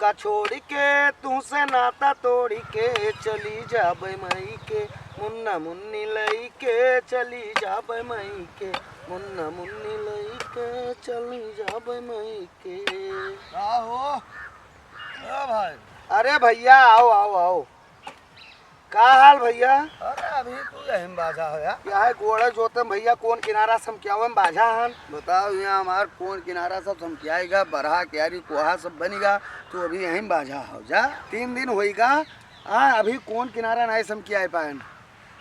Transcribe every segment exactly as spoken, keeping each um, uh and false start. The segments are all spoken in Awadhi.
का छोड़ के, तुहसे नाता तोड़ के चली जाबे मई के, मुन्ना मुन्नी लई के चली जाबे मई के, मुन्ना मुन्नी लई के चली जाबे मई के। का हो? ओ भाई। अरे भइया, आओ, आओ, आओ। का हाल भइया? अरे अभी तू यहीं बाझा हो यार। यह गोड़े जोते में भइया कौन किनारा समकियावे में बाझा हन? बताओ यहाँ हमार कौन किनारा सब समकियाएगा, बरहा, क्यारी, कोहा सब बनेगा, तू अभी यहीं बाझा हो जा। तीन दिन होइगा, आ अभी कौन किनारा नाई समकियाए पाएन।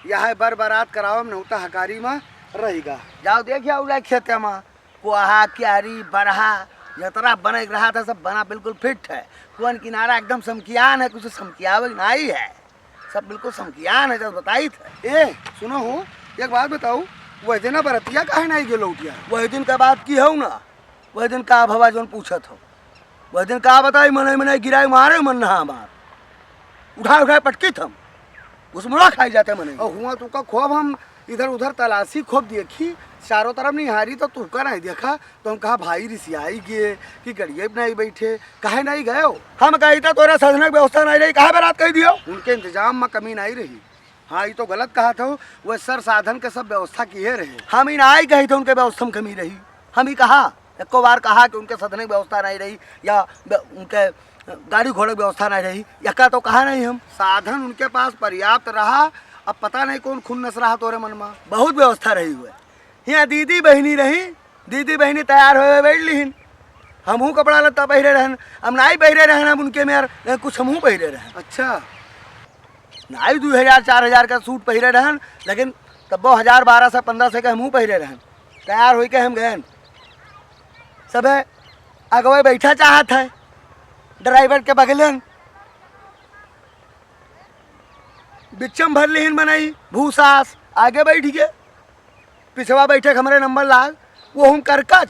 यह बर बारात करावे में नौता हकारी में रहिगा। जाओ देख आओ जाए खेते में। कोहा, क्यारी, बरहा, जतरा बने के रहा था, सब बना बिल्कुल फिट है। कौन किनारा एकदम समकियान है, कुछ समकियावे के नाई है, सब बिल्कुल समकियान है, जब बताई थे। ए, सुनो हो, एक बात बताऊ, वह दिन बरतिया काहे नाई गेलो उठिया? वही दिन का बात की हो ना, वही दिन का भवा जौन पूछत हो, वही दिन का बताई, मनई मनई गिराई मारे मन नहा मार। उठाए उठाए पटकी थम, घुसमुड़ा खाई जाते मनई। और हुआ तुका खूब हम इधर उधर तलाशी खूब देखी, चारों तरफ निहारी तो तुका नहीं देखा, तो हम कहा भाई रिसियाई गए कि गड़िए पे नहीं बैठे, काहे नहीं गए हो? हम कही तो तोरा साधन के व्यवस्था नहीं रही, काहे बारात कही दियो? उनके इंतजाम में कमी नहीं रही। हाँ, ये तो गलत कहा था, वह सर साधन के सब व्यवस्था किए रहे। हम ही ना आई कही थे उनके व्यवस्था में कमी रही, हम ही कहा, एको बार कहा कि उनके साधन की व्यवस्था नहीं रही या व्य-, उनके गाड़ी घोड़े की व्यवस्था नहीं रही, यका तो कहा नहीं हम। साधन उनके पास पर्याप्त रहा, अब पता नहीं कौन खुन्नस रहा तोरे मन में। बहुत व्यवस्था रही हुए, यहाँ दीदी बहिनी रही, दीदी बहिनी तैयार होए बैठ लिहिन, हमहू कपड़ा लत्ता पहिरे रहन, अब नाई पहिरे रहन, अब उनके में यार कुछ हमहू पहिरे रहन। अच्छा। नाई दो हजार चार हजार का सूट पहिरे रहन, लेकिन तब्बो हजार बारह सौ पन्द्रह सौ के हमहू पहिरे रहन। तैयार होई के हम गएन, सबे अगवे बैठा चाहत है, ड्राइवर के बगलेन बिच्चम भर लिहिन मनई भूसास आगे बैठ गए। पिछवा बैठे के हमरे नंबर लाग, वो हम करकच,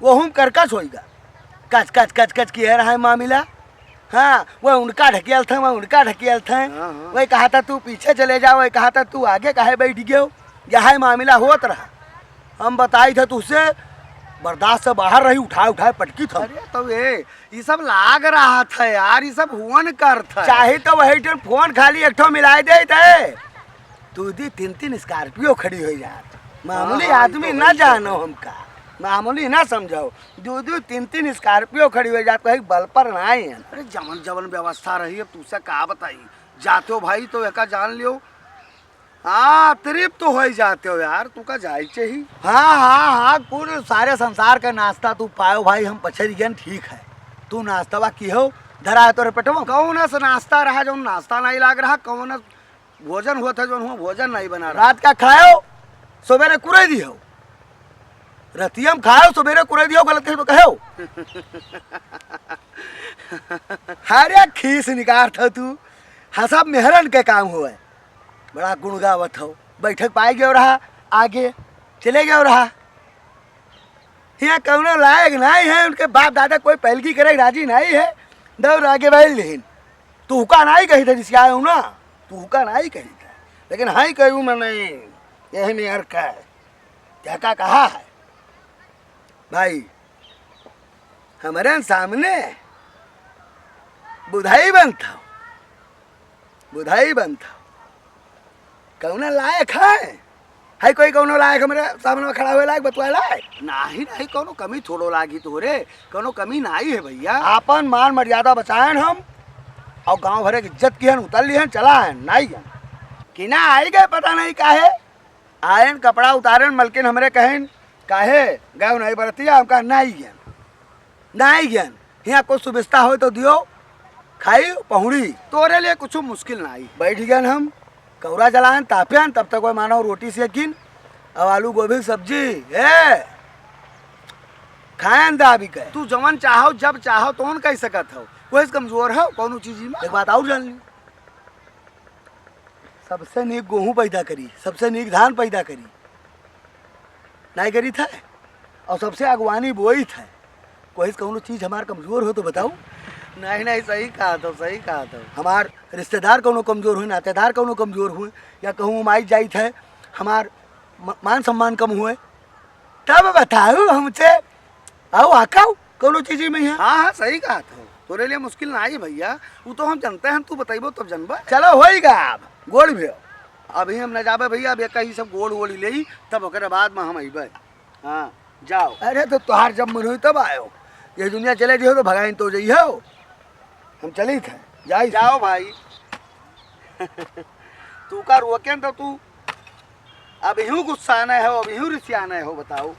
वो हम करकच होइगा। कच कच कच कच किए रहा है मामिला। हाँ, वो उनका ढकियल था, वो उनका ढकियल था। हाँ, हाँ। वही कहा था तू पीछे चले जा, वही कहा था तू आगे काहे बैठ गयो। यह मामिला होत रहा। हम बताई थे तुझसे, बर्दाश्त से बाहर रही, उठाए उठाए पटकी था। अरे तो ये, ये सब लाग रहा था यार, ये सब हुवन कर था। चाहे तो वही टाइम फोन खाली एक ठो मिलाए दे थे। दो दो तीन तीन स्कॉर्पियो खड़ी हो जात। मामूली हाँ, हाँ, आदमी तो ना वही जानो तो। हमका, मामूली ना समझो। दो दो तीन तीन स्कॉर्पियो खड़ी हो जात, कहीं बल पर ना आए हैं। अरे जवन जवन व्यवस्था रही, अब तुझसे का बताई, जाते हो भाई तो एका जान लियो। हाँ, तृप्त तो हो ही जाते हो यार, तू का जाए चाहिए। हाँ, हाँ, हाँ, कुल सारे संसार का नाश्ता तू पायो भाई, हम पछड़ गए, ठीक है। तू नाश्ता बा की हो, धरा है तोरे पेटवा। कौन सा नाश्ता रहा, जो नाश्ता नहीं लाग रहा, कौन भोजन हुआ था, जो हुआ भोजन नहीं बना रहा। रात का खायो, सवेरे कुरे दियो। रतियम खायो, सवेरे कुरे दियो, गलत कहीं तो कहो। हरे खीस निकार था तू, हसब मेहरन के काम हुए। बड़ा गुण गावत हो, बैठक पाए गयो रहा, आगे चले गयो रहा। यहाँ कौनो लायक नहीं है, उनके बाप दादा कोई पैलगी करे राजी नहीं है, दौड़ आगे बैल लेहिन। तू हुका नहीं कही था जिसके आए हूँ ना, तू हुका नहीं कही था, लेकिन हाई कहूँ मैं नहीं, यही में यार का है, क्या का कहा है भाई, हमारे सामने बुधाई बनता हो, बुधाई बनता हो, कौना लायक है? है कोई कौनो लायक हमरे सामने में खड़ा हुए लायक, बतुआ लायक? नाही, नाही, कौनो कमी थोड़ो लागी तोरे, कौनो कमी नाही है भैया। आपन मान मर्यादा बचाएन हम, और गांव भरे की इज्जत की हन, उतार लिहन, चला है, नाही है। कि ना आई गए, पता नहीं काहे। आयन कपड़ा उतारन, मलकिन हमरे कहन, "काहे गयो नहीं बरतिया?" हम कहा, "नहीं गयन, नहीं गयन, हियाँ कुछ सुविस्ता हो तो दियो, खाई पहुड़ी।" तोरे लिए कुछ मुश्किल ना आई। बैठ गयन हम, कौरा जलायन, तापयन, तब तक वह मानव रोटी सेकिन, अब आलू गोभी सब्जी, ए, खायन दाबी के। तू जवन चाहो, जब चाहो, तोन कह सकत हो, कोई से कमजोर हो कौनो चीज में? एक बात और जान ली, सबसे नीक गेहूं पैदा करी, सबसे नीक धान पैदा करी, नाई करी था, और सबसे अगवानी बोई था। कोई से कौनो चीज हमार कमजोर हो तो बताओ। नहीं, नहीं, सही कहा तो, सही कहा तो। हमार रिश्तेदार कौनो कमजोर हुए, नातेदार कौनो कमजोर हुए, या कहूँ हम आई जाइत है, हमार म-, मान सम्मान कम हुए, तब बताओ हमसे। आओ आकाओ, कौनो चीज में है। हाँ, हाँ, सही कहा तो। तोरे लिए मुश्किल ना आई भइया, उ तो हम जनते हैं, तू बतइबो तब जनबे। चलो होई गा, अब गोड़ भी हो। अभी हम न जाबे भइया, अब एक ही सब गोड़ वोड़ ले, तब ओकरे बाद में हम अइबे। हाँ, जाओ। अरे तो तोहार जब मन होई तब आयो, ये दुनिया चले दियो तो भगाइन तो जइहो। हम चली थे, जाई थे। जाओ भाई। तू का रोकेन तो तू अब यूं गुस्साने हो, अब यूं रिसियाने हो, बताओ।